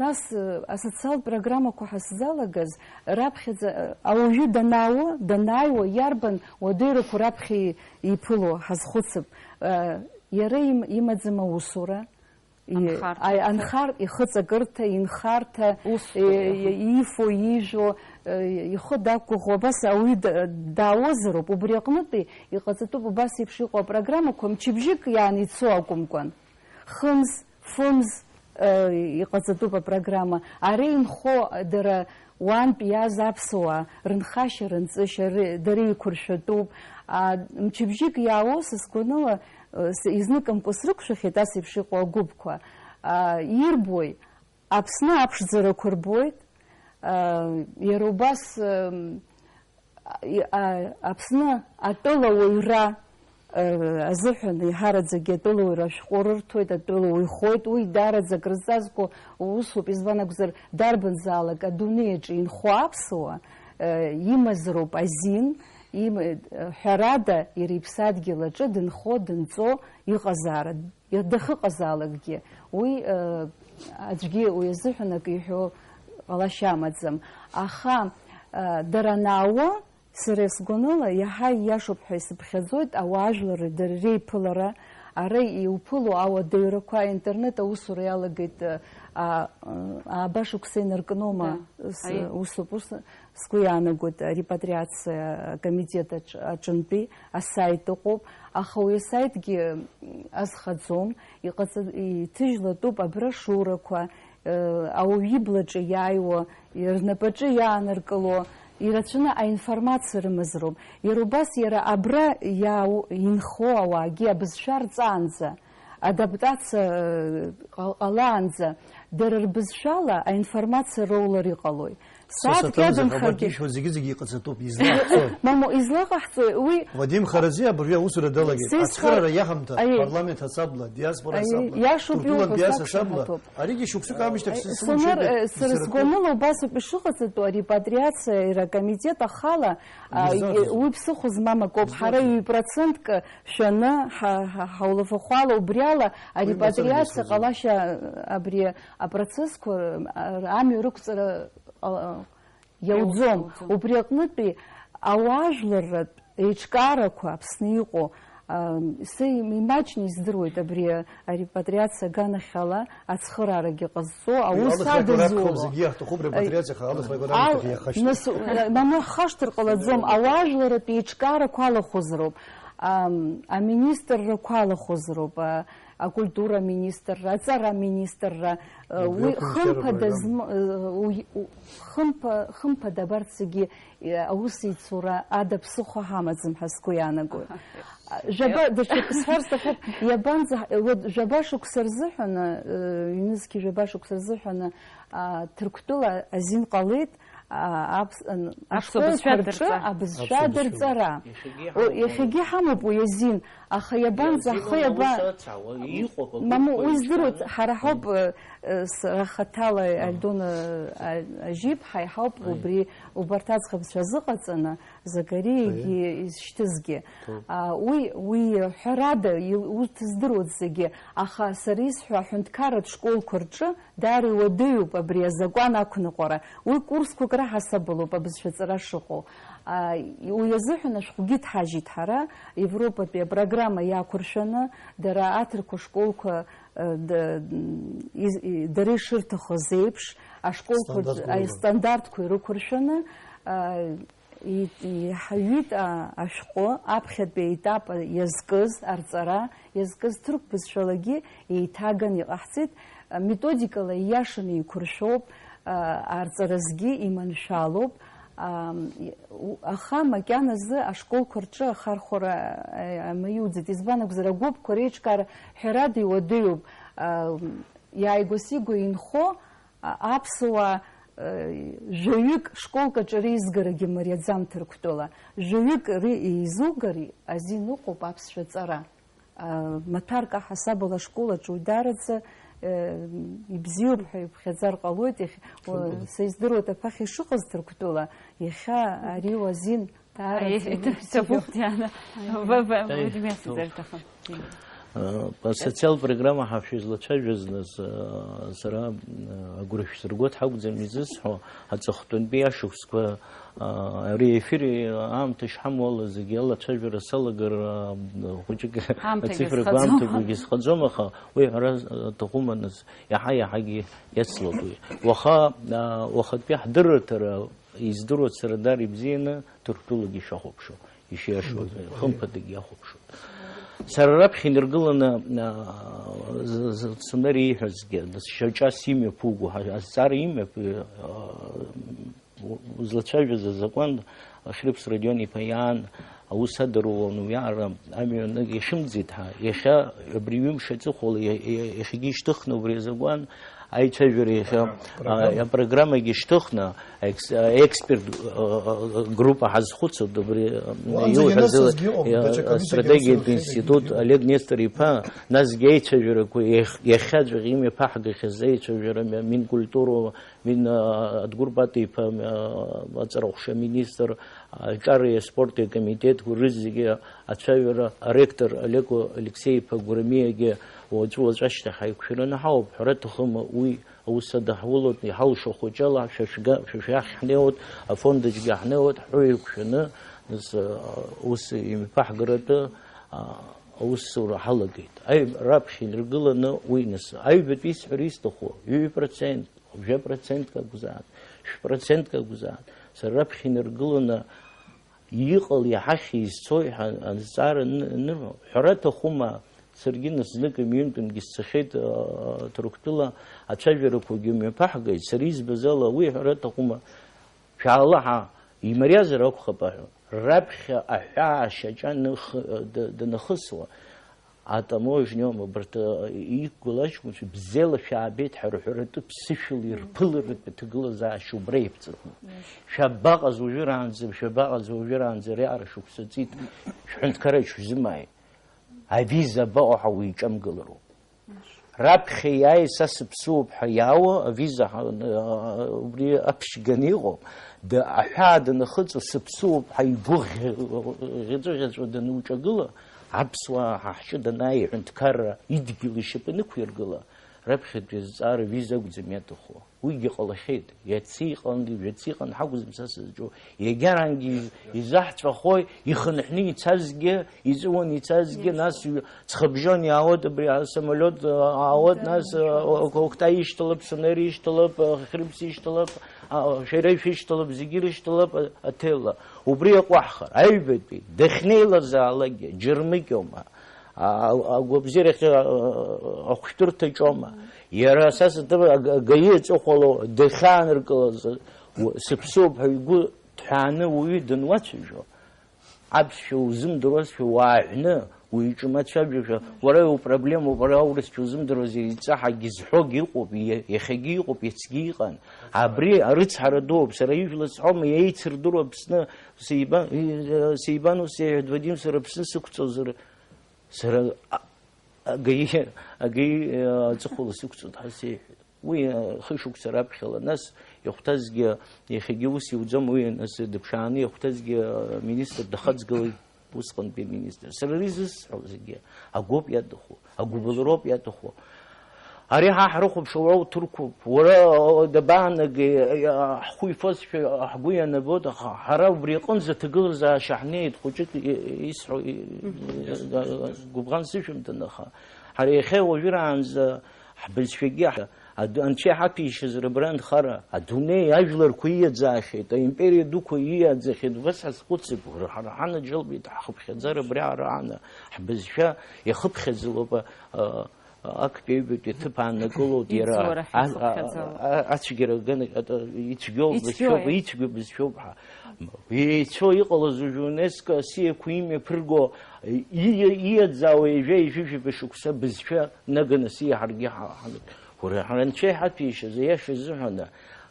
Нас, э, асоциалтә программақәа ҳаззалагаз, раԥхьаӡа, э, ауаҩы данаауа, данааиуа, иарбан уадаҩрақәа раԥхьа и-, иԥыло ҳазхәыцып. Э, иара им-, имаӡам аусура, и-, Анхарҭа. аи-, анхар-, ихыҵакырҭа, инхарҭа, Усура. э, и-, иифо, ижәо, э, ихы дақәгәыӷуа, абас ауаҩы да-, даауазароуп. Убри аҟнытәи иҟаҵатәуп убас еиԥш иҟоу апрограммақәа, мчыбжьык иааны ицо акәымкәан. Хымз, фымз, э, иҟаҵатәуп апрограмма. Ара инхо дара уантә иааз аԥсуаа рынхашьа, рынҵышьа, ри-, дара еиқәыршәатәуп. А, мчыбжьык иаауа, са сгәаныла, э, с-, изныкымкәа срықәшәахьеит ас еиԥш иҟоу агәыԥқәа. А, ирбои? Аԥсны аԥшӡарақәа рбоит. А, иара убас, м, и-, а-, Аԥсны атәылауаҩра, э, азыҳәан еиҳараӡакгьы атәылауаҩра ашәҟәы рырҭоит, атәылауаҩ хоит, уи даараӡа акрызҵазкуа усуп, избан акәзар, дарбанзаалак адунеи аҿы инхо аԥсуа, э, имазароуп азин, им-, э, ҳәарада, иара иԥсадгьыл аҿы дынхо, дынҵо иҟазаара. Иа-, дахьыҟазаалакгьы, уи, э, аӡәгьы уи азыҳәан акы иҳәо ҟалашьа амаӡам. Аха, э, дара анаауа, сара сгәаныла, иаҳа ииашоуп ҳәа исыԥхьаӡоит, ауаажәларреи дареи реиԥылара, ара иуԥыло ауадаҩрақәа, аинтернет аусура иалагеит, э, а, э, ааба шықәса инаркноума, Да. с-, Аи. усоуп, ус, Сгәы иаанагоит, арепатриациа акомитет аҿ-, аҿынтәи асаит ыҟоуп, аха уи асаитгьы, м, азхаӡом, иҟаҵа-, иҭыжьлатәуп аброшиурақәа, э, ауаҩы иблаҿы иааиуа, рнапаҿы иааныркыло, ирацәаны аинформациа рымазароуп. Иара убас иара абра иаау-, инхо ауаагьы абызшәа рҵаанӡа, адаптациа, э, ҟа-, ҟалаанӡа, дара рбызшәала аинформациа роулар иҟалои? Са Сааҭк саҭамзар, иадымхаргьы. Абарҭ ишәҳәо зегьы-зегьы иҟаҵатәуп, излаҟаҵои? Мамоу, излаҟаҳҵои? Уи Вадим Харазиа абыржәы аусура далагеит. Са исҳәар-, Ацхыраара иаҳамҭа аиеи. Парламент ҳасабла, диаспора Аиеи, ҳасабла, иашоуп Ҭырқәтәылантәи иуҳәо, ас сақәшаҳаҭуп. Ҳасабла, аригьы шықәсык аамышьҭахь Аиеи, сызцу Сонар, мчыда э, сара изыркуп. Сгәаныла убас ауп ишыҟаҵатәу арепатриациа, иара акомитет ахала, а, Убри изы и-, акәзар. уи ԥсыхәа змам акоуп. Убри Ҳара акәзар. ҩ-процентк шәаны ҳа-, ҳа-, ҳаулафахәала убриала Уи мацара арепатриациа изхәыцуа. ҟалашьа абри апроцессқәа, а, амҩа рықәҵара, а, иауӡом. Иауӡом. Убри аҟнытәи ауаажәларратә еиҿкаарақәа Аԥсны иҟоу, а, са им-, имаҷны издыруеит абри арепатриациа аганахьала ацхыраарагьы ҟазҵо, Уи аус алыхрақәа адызуло. ракәхап, зегьы иаҳҭахуп репатриациа, аха алыхрақәа Ал-, ракәхап иахашьҭоу. нас, мамоу ҳхашҭыр ҟалаӡом, ауаажәларратә еиҿкаарақәа алахәызароуп, ам, аминистррақәа алахәызароуп, а, акультура аминистрра, аҵара аминистрра, э, Убри уи аҟны хымԥада иаҳәарым. зм-, э, уи-, у-, хымԥа-, хымԥада абарҭ зегьы, э, аусеицура ада ԥсыхәа ҳамаӡам ҳәа сгәы иаанагоит. Аҳа. А, жәаба, даҽакы сҳәар сҭахуп, иабанӡа-, э, вот жәаба шықәса рзыҳәаны, э, ҩнызқьи жәаба шықәса рзыҳәаны, а, Ҭырқәтәыла азин ҟалеит, а, аԥс-, ан-, Аԥсуа бызшәа ашколқәа рҿы дырҵа. абызшәа Аԥсуа бызшәа. дырҵара. Иахьагьы О, ҳамоуп иахьагьы уи. ҳамоуп уи азин, аха иабанӡа, Иазин ахы иаба-, аус ацаауа, иҟоуп агәыԥ мамоу, уи ҳәа здыруеит, изҳәан. ҳара ҳауп, э, э, с-, Рахаҭала Мм. Альдона, э, а-, Ажьиԥҳа иҳауп Аиеи. убри, убарҭ аӡӷабцәа азыҟаҵаны, Закариагьы Аиеи. изшьҭызгьы. Ҭоуп. А, уи, уи ҳәарада, ил-, урҭ здыруеит зегьы, аха сара исҳәо аҳәынҭқарратә школқәа рҿы Даара иуадаҩуп абри азакәан ақәныҟәара. Уи курсқәак раҳасабалоуп абызшәаҵара шыҟоу. А, уи азыҳәан ашәҟәгьы ҭҳажьит ҳара, Европатәи апрограмма иақәыршәаны, дара аҭырқәа школқәа, э, д-, из-, и-, дара ишырҭахыз еиԥш, ашколқәа Стандартқәа аи-, рыла. стандартқәа ирықәыршәаны, а, И-, иҳаҩит, а, ашәҟәы, аԥхьатәи аетап иазкыз, арҵара иазкыз ҭырқә бызшәалагьы еиҭаган иҟаҳҵеит. А, методикала ииашаны еиқәыршәоуп, а, арҵаразгьы иманшәалоуп. Ам, и-, у-, аха макьаназы ашколқәа рҿы ахархәара, а, амаиуӡеит. Избан акәзар, агәыԥқәа реиҿкаара ҳәарада иуадаҩуп. Ам, иааигәа-сигәа инхо, А-, аԥсуаа, э, жәаҩык школк аҿы реизгарагьы мариаӡам Ҭырқәтәыла. Жәаҩык ри-, еизугари азин ыҟоуп аԥсшәа ҵара. маҭәарк аҳасабала ашкол аҿы уи даараӡа, э, ибзиоуп ҳәа иԥхьаӡар ҟалоит. Иахь-, уа-, са издыруеит аԥахьа ишыҟаз Ҭырқәтәыла, иахьа ари уазин даараӡа Аиеи, ибзиоуп. Ҭабуп, Диана. Аиеи. Ба-, ба-, Аиеи. Удмиас изырҭахым. Э, асоциалтә программа ҳәа шәызлацәажәаз, нас, э, сара, э, агәра шәсыргоит ҳакәӡам изысҳәо, аҵыхәтәантәи ашықәсқәа, э, ари аефир аамҭа шҳамоу ала зегьы алацәажәара салагар, э, хәыҷык Аамҭагьы ацифрақәа, зхаӡом. Аамҭақәагьы зхаӡом, аха уи ҳәара, э, аҭахума, нас, иаҳа-иаҳагьы иацлоит уи. Уаха, э, уахатәи ҳдырраҭара издыруа сара дара ибзианы Ҭырқәтәылагьы ишахәаԥшуа, ишиашоу, хымԥадагьы иахәаԥшуа. Сара раԥхьа инаргыланы, а, з-, з-, Сунер ииҳәазгьы, нас шьаҿас имҩаԥуго, ҳа-, азҵаара имҩаԥ-, а, у-, узлацәажәаз азакәан Хьрыԥс Родион-иԥа иаан аус адыруан, уиаара амҩанык иахьымӡеит ҳәа, иахьа абри ҩымш аҵыхәала иа-, иа-, иахьагьы ишьҭыхны убри азакәан аицәажәара иахьа, Программа. А, апрограммагьы шьҭыхны, аекс-, а, аексперт, а, а, группа ҳазхәыцуа, убри, а, Уаанӡагьы иуҳәаз, аныцызгьы ыҟоуп, а, даҽа комитетқәа астратегиатә рхеит институт, зегьы. Олег Нестор-иԥа, насгьы аицәажәарақәа иах-, иахьаҵәҟьа имҩаԥаҳгахьаз аицәажәара мин-, Минкультура, мин-, а, Адгәыр Патиԥа, а, аҵараҟәша аминистр, аҿареи аспорти акомитетқәа рызегьы ацәажәара аректор Олег Алексеи-иԥа Гәырмиагьы уаҵәы-уаҵәашьҭахь ҳаиқәшәараны ҳауп, ҳәара аҭахым, уи аус адаҳулоит, иҳалшо хәыҷыла, шәа шәга-, шәа шәахь ҳнеиуеит, афонд аҿгьы ҳнеиуеит, ҳәа еиқәшәаны, нас, а, ус имҩаԥаҳгаратәы, а, аусура ҳалагеит. Аи-, раԥхьа инаргыланы уи, нас, аҩбатәи исҳәар исҭаху, ҩажәа процент, жәа процентк акәзаап, шә процентк акәзаап, сара раԥхьа инаргыланы иҟал, иаҳахьи изцои ҳәа азҵаара ны-, анырҳәо, ҳәара аҭахума, саргьы нас знык ҩынтәынгьы сцахьеит, а, Ҭырқәтәыла ацәажәарақәагьы мҩаԥаҳгеит, сара избаз ала уи ҳәара аҭахума, шәаалаҳа, имариазар акәхап аҳәа, раԥхьа аҳәаа шьаҿа ных-, д-, данахысуа, атаможниоума, убарҭ, а, иқәгыло аҷкәынцәа бзиала шәаабеит ҳәа рҳәаратәы ԥсышәала ирԥыларатәы аҭагылазаашьа убра иаԥҵатәуп. Шәабаҟаз уажәраанӡа, шәабаҟаз уажәраанӡа, ари аара шықәса ҵит, шәҳәынҭқарра шәзымааит. Авиза абаҟоу ҳәа уиҿамгылароуп. Раԥхьа иааи, са сыԥсуоуп ҳәа иаауа, авиза ҳа-, а-, убри аԥшьганы иҟоуп, да-, аҳәаа данахыҵуа, сыԥсуоуп ҳәа игәы ӷьа-, ӷьаҵәыӷьаҵәуа дануҿагыла, аԥсуаа ҳа ҳҿы данааи, иҳәынҭқарра идгьыл ишьапы нықәиргыла, раԥхьатәи азҵаара авиза акәӡам иаҭаху. Уигьы ҟалахьеит. Иацы иҟан, жәацы иҟан ҳакәӡам са сызҿу. Иагьарангьы из-, изаҳҵәахои, ихынҳәны ицазгьы, иҵәыуан ицазгьы, нас ҩ-, ҵхыбжьон иаауеит абри асамолиот, а, аауеит, нас, а, О-, Октай ишьҭалап, Сонер ишьҭалап, а, Хьрыԥс ишьҭалап, а, шәара шәышьҭалап, зегьы ирышьҭалап, а, аҭелла. Убри иаҟәаҳхыр, аҩбатәи, дахьнеилазаалакгьы, џьармыкьоума? А, агәабзиарахь, а, ахәшәтәырҭа ҿома? Иара са сыдыруа аг-, агаиы аҵыхәала дахьааныркылаз, у-, сыԥсуоуп ҳәа игәы ҭҳәааны уаҩы дануацәажәо, аԥсшәа узымдыруазшәа уааҳәны, уиҿы мацәажәашәа, уара иупроблемоуп, уара аурысшәа узымдыруазар, иҵаҳагьы зҳәогьы ыҟоуп, иа-, иахьагьы иҟоуп, иацгьы иҟан. Абри арыцҳара дууп, сара ижәла сҳәома, иеицырдыруа Аԥсны, Сеибан, и-, Сеибан ус иҳәеит, Вадим, сара Аԥсны сықәҵозар, Сара а-, агаи, агаи, э, аҵыхәала сықәҵоит ҳәа сеиҳәеит. Уи, э, хышықәса раԥхьала, нас ихәҭазгьы, иахьагьы ус иуӡом, уи, нас, дыԥшааны ихәҭазгьы, э, министр дахаҵгылеит, усҟантәи аминистр. Сара ари зысҳәо зегьы агәоуп иаҭаху, агәыбылроуп иаҭаху. Ари ҳа ҳрыхәаԥшуа уара уҭырқәоуп, уара, э, дабаанагеи, э, ҳхәы ифозшәа ҳгәы ианабоит, аха ҳара убри аҟынӡа аҭагылазаашьа ҳнеит, хәыҷык и-, исҳәо, и-, Мгм. Гәыбӷан сышәымҭан, аха ҳара иахьа уажәраанӡа ҳбызшәагьы ҳ-, аду-, анцәа иҳаҭәеишьазар абра анхара, адунеи ажәларқәа ииаӡаахьеит, аимпериа дуқәа ииаӡахьеит, убас ҳазхәыцып, ҳара ҳанаџьалбеит, ҳхыԥхьаӡара абри арааны, ҳбызшәа иахыԥхьаӡалоуп, а, а, актәи аҩбатәи аҭыԥ ааннакылоит иара. Иӡуа рахь А-, а-, ихыԥхьаӡалоуп. А-, ацәгьара ганы, а, ицәгьоуп, Ицәгьоуп, бызшәоуп, ицәгьоуп, бызшәоуп ҳәа. Еицәоу иҟалаз уажәы ЮНЕСКО асиақәа имҩаԥырго, и-, ииаӡаауа ҩажәа ҩажәижәаба шықәса бызшәа наганы сиа ҳаргьы ҳа-, ҳан-, уара ҳара анцәа иҳаҭәеишьаз аиаша азыҳәан,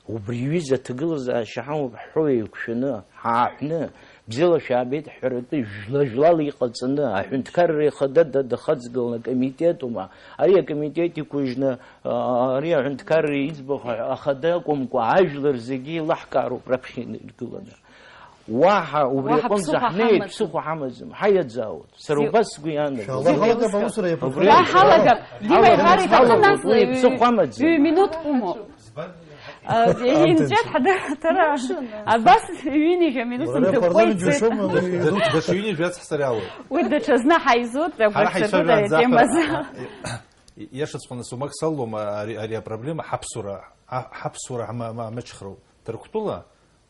убри аҩыза аҭагылазаашьа ҳамоуп ҳҳәо еиқәшәаны, ҳааҳәны, Бзиала шәаабеит ҳҳәаратәы, жәла-жәлала иҟаҵаны, аҳәынҭқарра ихада да-, дахаҵгыланы акомитетума, ари акомитет иқәыжьны, а, ари аҳәынҭқарра иӡбахә ахада акәымкәа, ажәлар зегьы еилаҳкаароуп раԥхьа инаргыланы. Уаҳа убри Уаҳа аҟынӡа ԥсыхәа ҳнеит, ҳамаӡам. Ԥсыхәа ҳамаӡам, ҳаиаӡаауеит. Сара Зи-, убас сгәы иаанагоит. Иншаллах, иҟалап аусура иаԥырхоит. Убри Уа ҳалагап, Дима, ҳалагап, иҳәар иҭахын ҳалагап, нас, уи ҩ-, ԥсыхәа амаӡам. Ҩ-минуҭ умоуп. Э, инҵәеит ҳада-, ҳара абас ҩынҩажәа минуҭ нҭакәкәа ицеит. Даҽа ҩынҩажәа ацҳҵар иалоуп. Уи даҽазны ҳаизут, Ҳара агәаҳәацәа ҳаицәажәаанӡа дара аха, темазы. Иашаҵәҟьаны сумак саллом, ари, ари апроблема ҳаԥсуара, ҳа-, ҳаԥсуара ҳма-, ма-, мачхроуп. Ҭырқәтәыла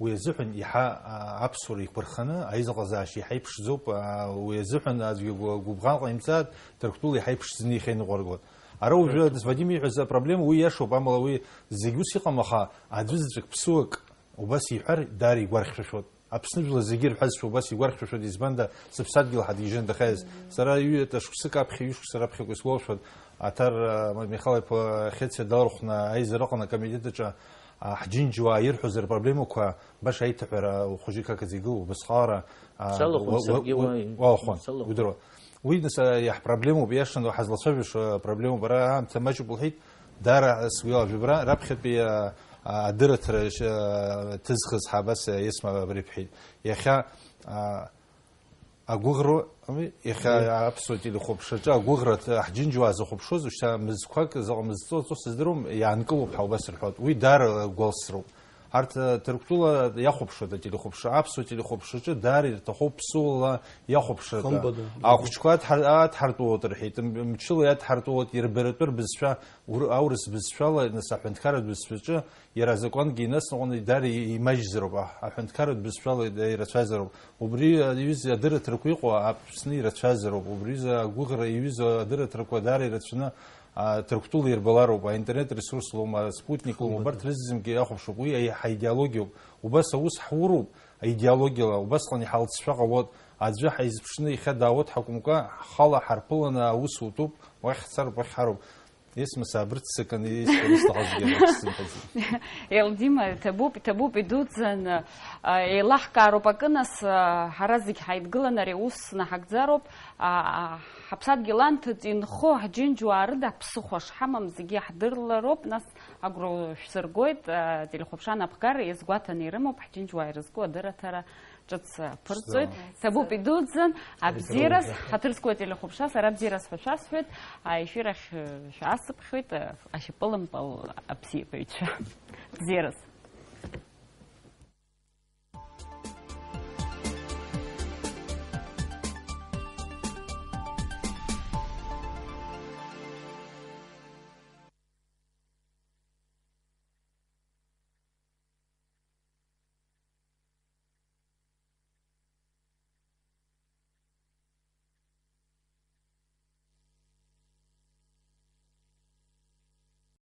уи азыҳәан иаҳа, а, аԥсуара иқәырханы, аизыҟазаашьа иаҳа иԥшӡоуп, а, уи азыҳәан аӡәгьы гәы-, гәыбӷан ҟаимҵааит, Ҭырқәтәыла иаҳа иԥшӡаны ихеиныҟәаргоит. Ара уажәы Вадим ииҳәаз апроблема уи иашоуп, амала уи зегь ус иҟам, аха аӡәызаҵәык ԥсуак убас иҳәар, даара игәархьшәашәоит. Аԥсны жәлар зегьы ирҳәазшәа убас игәархьшәашәоит, избанда, сыԥсадгьыл ҳадгьежьын дахьааиз. Сара ҩытәа шықәсык аԥхьа, ҩышықәса раԥхьа исгәалашәоит, Аҭар, а, Михал-иԥа Хьециа далархәны аизара аҟны акомитет аҿы, а, ҳџьынџьуаа ирҳәоз рпроблемақәа баша аиҭаҳәара ухәыҷы қақаӡа игылоуп, убасҟала, а, Салахәын уа-, уа-, саргьы уа-, уа-, уалахәын, салахәын. Удыруа. Уи, нас, а, иаҳпроблемоуп, иашаны ҳазлацәажәаша проблемоуп. Ара аамҭа маҷуп лҳәеит, даара сгәы иалажәуп. Ра-, раԥхьатәи, а, а, адырраҭара ш-, а, ҭызхыз ҳабас, а, Есма абри бҳәеит. Иахьа, а, агәыӷра, ами, иахьа Мм. аԥсуа телехәаԥшраҿы агәыӷра ҭ-, ҳџьынџьуаа зыхәаԥшуаз, шьҭа мызқәак заҟа мызҵо, ҵо сыздыруам, иаанкылоуп ҳәа убас рҳәоит. Уи даара гәалсроуп. Арҭ, э, Ҭырқәтәыла иахәаԥшуеит ателехәаԥшра, аԥсуа телехәаԥшраҿы даара ирҭахуп ԥсуала иахәаԥшратәы. Хымԥада. Ахәыҷқәа адҳар-, адҳартәуоуеит рҳәеит, м-, мчыла иадҳартәуеит, ирбаратәы рбызшәа, ур-, аурыс бызшәала, нас аҳәынҭқарратә бызшәаҿы иара азакәангьы инасныҟәаны даара и-, имаҷзароуп, аҳ-, аҳәынҭқарратә бызшәала ирацәазароуп. Убри аҩыза адырраҭарақәа иҟоу Аԥсны ирацәазароуп, убри аҩыза агәыӷра иҩызоу адырраҭарақәа даара ирацәаны а, Ҭырқәтәыла ирбалароуп, аинтернет ресурс лоума, Спутник лоума, Хымԥада. Убарҭ рызегьы иахәаԥшуп, уи аи-, ҳаидеологиоуп. Убас аус ҳуру аидеологиала, убасҟан иҳалҵшәа ҟалоит, аӡәы ҳаизԥшны иахьа даауеит ҳакәымкәа, ҳхала ҳарԥыланы аус утәуп, уахь ҳцароуп, уахь ҳароуп. Есма саабырццакын, исҳәо исҭахызгьы ацсымҳәаӡеит. Елдима, иҭабуп, иҭабуп, идуӡӡан, а, еилаҳкаароуп акы, нас, а, ҳара зегь ҳаидгыланы ари аус наҳагӡароуп. А, а, ҳаԥсадгьыл анҭыҵ инхо ҳџьынџьуаа рыда ԥсыхәа шҳамам зегьы иаҳдырлароуп, нас агәра шәсыргоит, а, телехәаԥшра анапхгара иазгәаҭаны ирымоуп, ҳџьынџьуаа ирызку адырраҭара ҿыц, а, ԥырҵоит. Шәзаама. Ҭабуп идуӡӡан, абзиараз, Абзиараз. Ҳаҭыр зқәу ателехәаԥшра, сара абзиараз ҳәа шәасҳәоит, аефир ахь, э, шәаасыԥхьоит, э, ашьапылампыл абзиабаҩцәа. Бзиараз.